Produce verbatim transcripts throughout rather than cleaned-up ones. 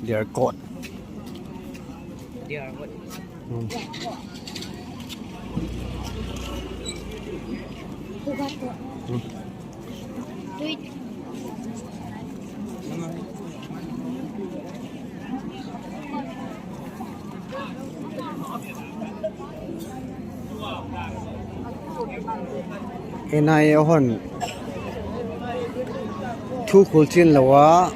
They are caught. They are what? Hmm. N I A hon thu khulchin louva,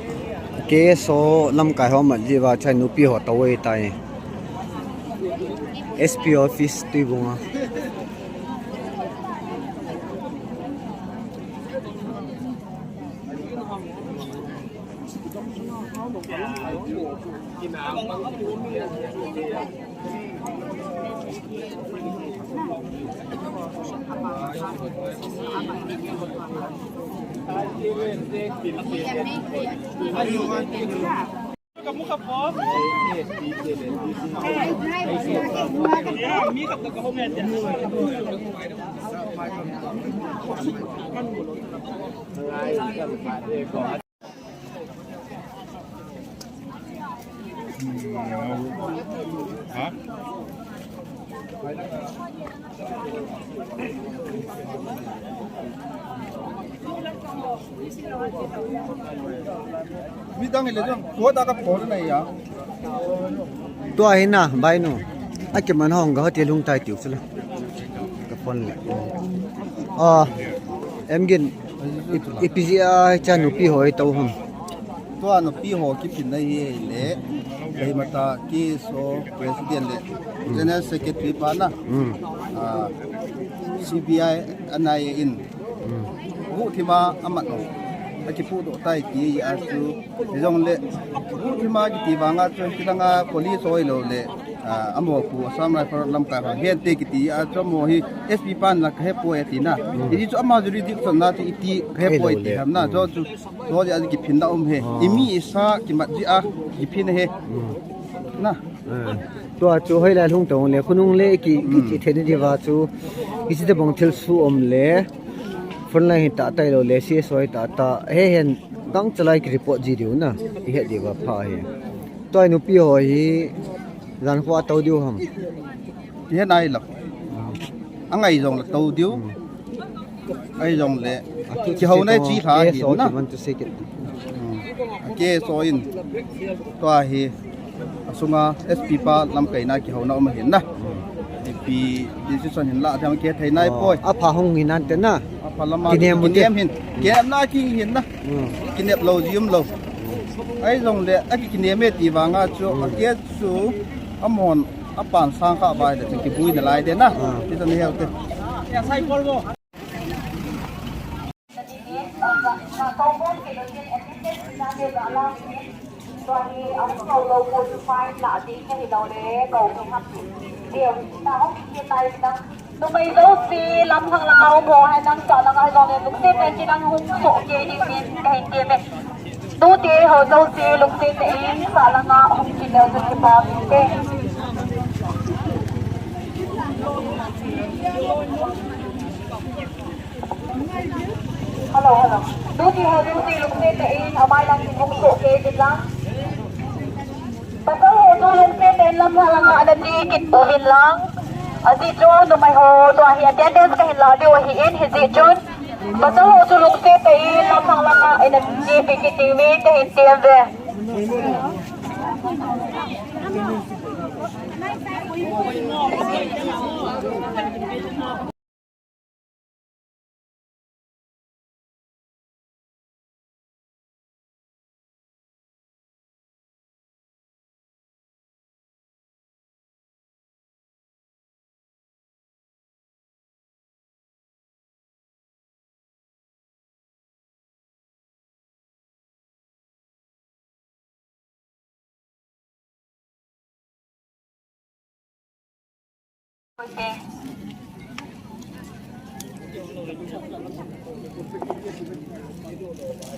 K S O lamkai ho mat jeh uva chai nupi ho tou ahitai. S P office Tuibung a. Midang ile jong, tua ta ka phone na ya. Tua hi na, bai nu. A kiman hong ga hotel hung tai tiu chula. Ka phone le. Ah, em gin. I, ipi jeh a cha nupi ho tou ham. Tua nupi ho kiphin na hi le. Kei mata K S O president le. General secretary pa na. Hmm. Ah, C B I N I A in. Hmm. Guhthima amat no. Akipudoh tai ti a chu. Hijongle, guhthima kiti vanga chu, kidang a police hoi lou le, ah, amaho pu Assam Rifle lamkai ho, hinte kiti a chu amaho hi S P pan la kahe poi ati na. Hmm. Hiti chu ama jurisdiction na chu iti kahe poi ti ham na. Hmm. Chu chu, chu jeh a kiphin na um e. Oh. Imi isa kimat jeh a kiphin e. Hmm. Na. Ah, tua chu hoilai lhung tong le, khonung le ki, ki, hmm, kiche thei na diuva chu, kiche tabang thilsoh um le, frontline hi tah tai lou le, C S O hi tah tah, he hen, gangchalai ki report ji diu na, i het diuva pha hi. Tua nupi ho hi, jan kho a tou diu ham. Ti he nai lou. Angai jong le tou diu. Hmm. Ahijongle, kihouna chi lha ahin na. Hmm. K S O in, tua hi, asunga S P pa lamkaina kihouna um ahin na. Hmm. Ipi decision hin la, thang ke thei nai poi. Apha hung hin ante na. Apha lama kinem hin. Kinem na ki hin na. Hmm. Kinep lou, jium lou. Ahijongle, aki kinem e ti vanga chu, hmm, a ke chu, amon, apan sang kha bai le, kibui na lai de na. Hmm. Ti ta ni heu te. Numei jouse, lamlhang langa um ho, hei nang sa langa hei jong le, lungset tah in kidang hung soh kei ding in kahin tem e. Tute ho jouse, lungset tah in sa langa hung kit leu chun kipa um inte. Hello, hello. Tute ho jouse, lungset tah in amai lang hung soh kei ding lang. Pasal ho chu lungset tah in lamlhang langa ana che kit uvin lang. Ajeh chu numei ho tua hi attendance kahin lah diu ahin, hijeh chun pasal ho chu lungset tah in lamlhang langa ana che kit diuvin kahin tem uve.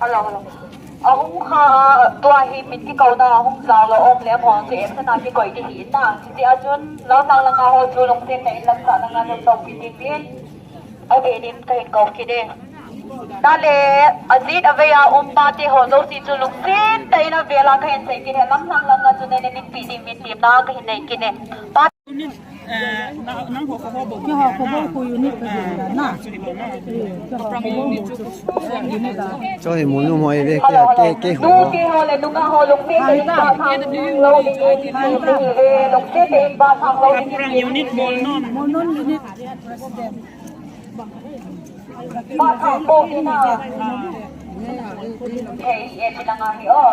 Hello, hello. Ahung kha, tua hi min kikouna ahung jao lou um le, amahon chu emchan a kikoi ding ahi na. Chuti a chun, lamlhang langa ho chu lungset tah in lamsah langa nung tong kit ding in. Adeh in kahin kou kit e. Tale, ajit avei a um pate ho jouse chu lungset tah in avel a kahin sei kit e, lamlhang langa chu neihin eipi ding min temna kahin nei kit e. Pa Keiho Kobol khu unit ka ding da na. Keiho Kobol khu unit da. Choi, munu mo eve ke ke ke ho. Nute ho le nungah ho lungset tah in ba thang lou ding in, lungset tah in ba thang lou ding in. Unit Molnom. Molnom unit president. Ba thang po kina. Hey, ye ti langa hi o.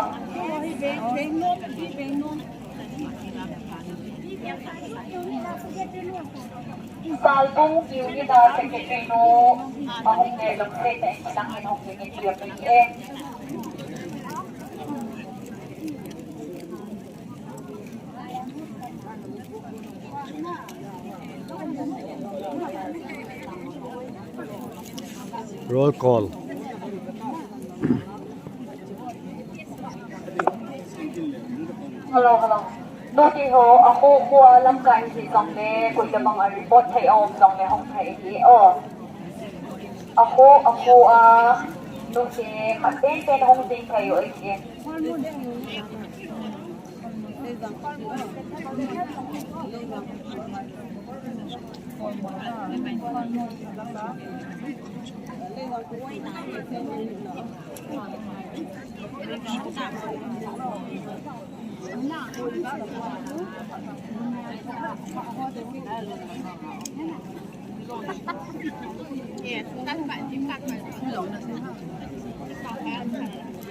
Salbung unit a secretary nu, ahung le lungset tah in kilang in hung ding in ti ape e. Roll call. Hello, hello. Nute ho, akho khoa lamkai hijong le, koi tabang a report thei aum jong le hung thei ahi o. Akho, akhoa, nute khat tenten hung ding thei u ahi.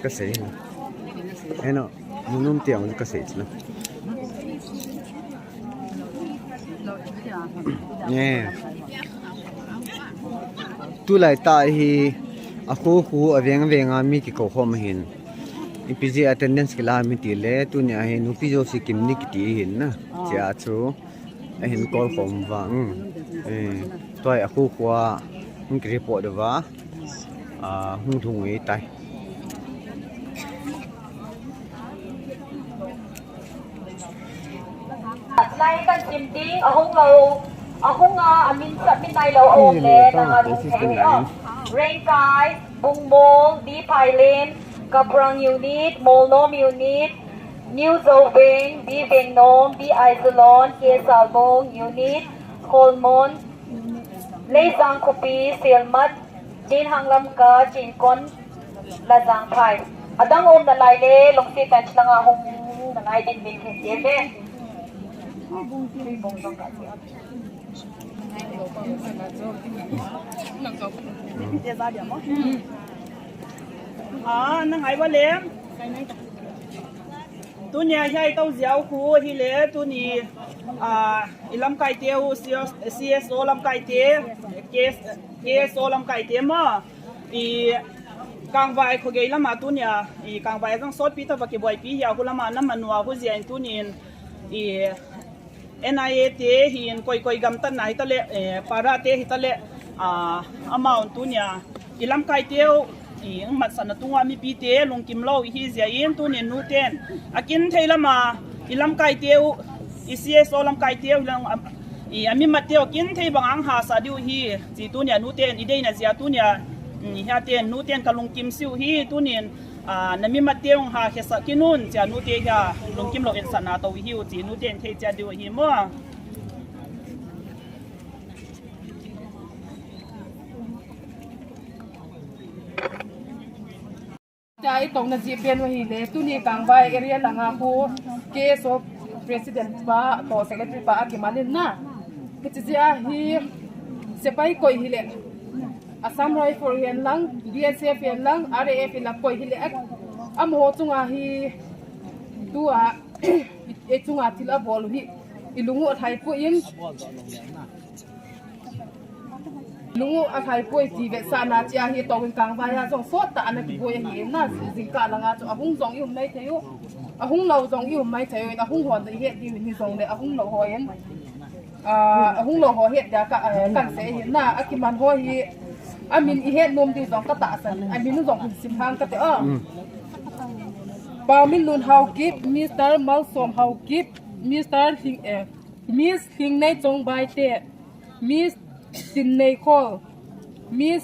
Kasei. Eno, munum tiang kasei china. Nge. Tulai tah hi akho khu aveng veng a mi kikou khom ahin. Ipi jeh a attendance kila mi tile, tunia hi nupi jouse kimni kiti ahin na. Chia chu ahin call khom vang. Eh, tua hi akho khoa hung ki report uva. Ah, hung lhung e tai. Lai kan sim ding, ahung lou, ahung a, amin sa, min nai lou, aum le, nang a lung thei o. Rengkai, Bungmol, B Phailen, Kaprang Unit, Molnom Unit, New Zoveng, B Vengnom, B Aijalon, K Salbung Unit, Kholmon, Leijang Khopi, Selmat, Dinhang Lamka, Chinkon, Lajangphai. Adang um nalai le, lungset tah in langa hung nalai din min hin ti ve. Ah, nang ai ba le. Tunia hi ai tau jiau khu hi le, tuni, ah, i lamkai teu, C S O lamkai te, K S, K S O lamkai te ma, i Kangvai khogei lama tunia, i Kangvai jong sotpi tah va kiboipi hi a khu lama, nam anua khu jia in tunin, i N I A te hin koi koi gam tan na hi ta le, eh, para te hi ta le, ah, amount tunia, i lamkai teu, i, ang matsana tunga mipi te, lungkim lou, i hi jia in, tunin nuten. Akin thei lama, i lamkai teu, i C S O lamkai teu, lang, am, i, ami mat teu, akin thei bang ang hasa diu hi, chi tunia nuten, i deina jia tunia, mm, hia ten, nuten ka lungkim siu hi, tunin, a, na mi mat teu ang ha khesa kinun, chia nute hia, lungkim lou in sana tou hiu, chi nuten thei chia diu hi mo. Cha i tong na ji pen wa hi le, tuni Kangvai area langa khu K S O president pa, to secretary pa a kiman in na. Kichi ji a hi sepai koi hi le, Assam Rifle hi en lang, B S F hi en lang, R A F hi lang koi hi le, a, amaho chunga hi tua, e chunga thil a bol hi, i lungu a thai pu in. Lungu a lhai poi ti vetsahna chia hi tongin Kangvai a jong sot tah ana kiboi ahi in na, jingkah langa chu ahung jong i um mai thei u, ahung lou jong i um mai thei u in, ahung hon i het diu in hi jong le ahung lou hon, ah, ahung lou ho het dia ka, eh, kan sei ahi na, akiman ho hi amin i het nom diu jong ka tahsan, amin u jong hin sim hang ka te o. Paominlun Haokip, Mister Malsom Haokip, Mister Hing, eh, Miss Hingneichong Baite, Miss Tinneikhol, Miss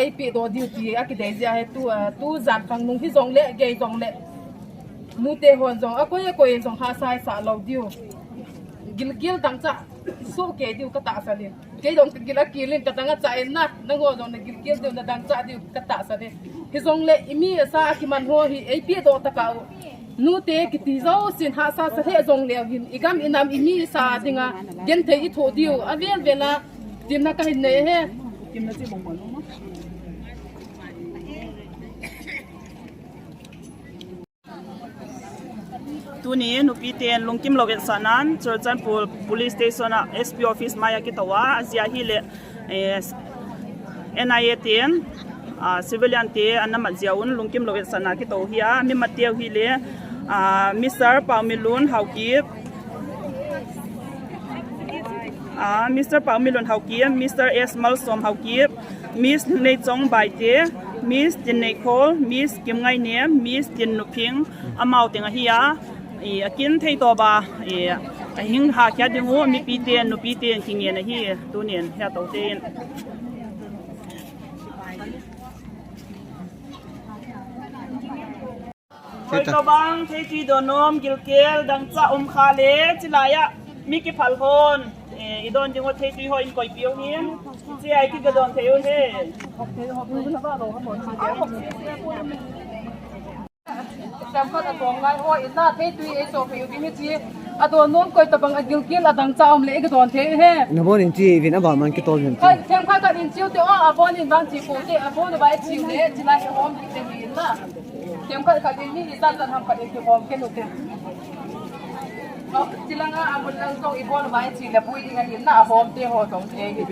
eipeh doh diu ti akidei jeh ahi tu, ah, tu jan khang nung hijongle, gei jongle. Nute hon jong, akoi akoi in jong hahsa isah lou diu. Gilkel dangchah soh kei diu katahsan in. Kei jong kagil akel in kadang achah in na, nangho jong nagilkel diu nadangchah diu katahsan in. Hijongle imi asa akiman ho hi eipeh doh tokah u. Nute kiti jousen hahsa sa lheh jongleu hin, igam inam imi isa dinga genthei ithoh diu avel vel a temna kahin nei ahi. Tuni nupi ten lungkim lou vetsahnan Churachandpur Police Station a S P office mai a kitou a, ajeh ahile, eh, N I A ten, ah, civilian te ana mat jeh un lungkim lou vetsahna kitou hi a, mi mat teu hile, ah, Mister Paomilun Haokip, ah, Mister Paomilun Haokip, Mister S Malsom Haokip, Miss Neichong Baite, Miss Tinneikhol, Miss Kimngainem, Miss Tinnuphing, amau teng ahi a, i, akin thei toba, i, ahing hahkha ding u, mipi ten, nupi ten, kingen ahi, tunin, hia tou ten. Koi tobang theitui don nom, gilkel dangchah um kha le, chilai a mi kiphal hon, eh, idon ding u theitui ho in koipi u hin, chea i kiga don thei u hi. Themkhat atong ngai ho in na theitui eisoh peh u ding hi chi. Adon nom koi tobang agilkel adangchah um le i kidon thei u hi. Nabon in chi vin abang man kitol hin chi. Themkhat khat in chiu te o, abon in bang chi po te, abon ba i chiu le, chilai hom kit te hin na. Themkhat khat in mi ijat ijat ham khat in kihom khen u te. Chilanga amun lang jong ibon uva ichi le pui ding ahin na, ahom te ho jong thei hi.